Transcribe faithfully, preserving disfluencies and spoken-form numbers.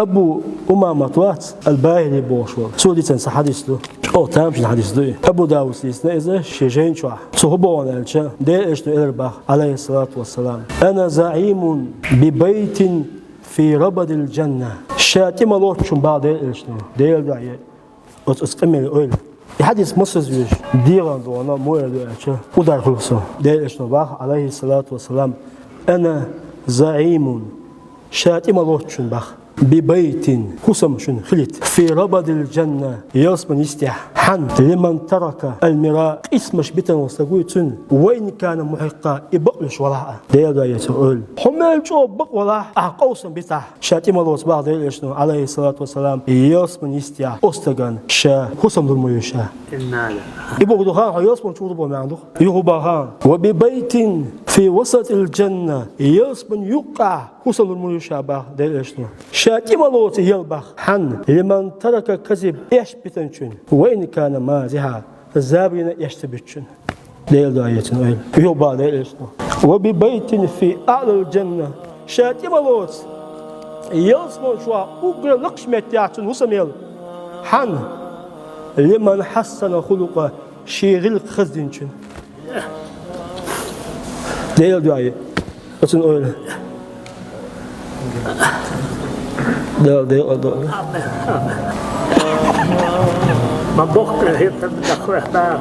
Абу Умамат вац, Аль-Бахили бохуш вара. Цо дийцина цхьа хьадис ду. О, тамашийна хьадис ду и. Абу Давуда дийцина иза шен жайна чохь. Цо хӀун боху аьлча, Делан Элчано элира бах, алейхиссалату вассалам: «Ана заимун би байтин фи рабадил джанна». Ша тӀе ма лоцучун бах Делан Элчано. Делан дуьхьа е. Оцу, оцу къамелан ойла. И хьадис масаза везаш, дегӀан догӀана муха эр ду аьлча, удар хуьлу со. Делан Элчано бах, алейхиссалату вассалам: «Ана заимун». Ша тӀе ма лоцучун бах. «Би байтин», хӀусам шуна хилийта. «Фи рабадил джанна», ялсаман йистехь. Хьан? «Лиман тарака аль-мира», къийсамаш битина волу стаг вуй цуьнан, «ва ин кана мухьикъа», и бакъвеш валахь а. Делан дуьхьа е цо ойла. Хьо мел чӀогӀа бакъ валахь, ахь къовсам битахь. Ша тӀе ма лоцу бах Делан Элчано, алейхиссалату вассалам, ялсаман йистехь оцу стагана ша хӀусам лур ма ю ша. Инна лиллахи. И боху ду хан, хьо ялсаман чу ву боху маьӀна ду. Юха бах хан. «Ва би байтин фи васатил джанна», ялсаман юккъехь хӀусам лур ма ю ша бах Делан Элчано. Ша тӀе ма лоцу ял бах. Хьан? «Лиман тарака казиб», эш битинчун. «Ва ин кана мазихьа», забарна эш ца битинчун. Делан дуьхьа е цуьнан ойла. Юха бах Делан Элчано. «Ва би байтин фи аълал джанна». Ша тӀе ма лоцу ялсаман чохь уггар лакхачу меттехь цуьнан хӀусам ял. Хьан? «Лиман хьассана хулукъа», шен гӀиллакх хаза динчун. Делан дуьхьа е. Оцун ойла. Дала декъал дойла. Ма боккха хӀиртам дахвехь бара.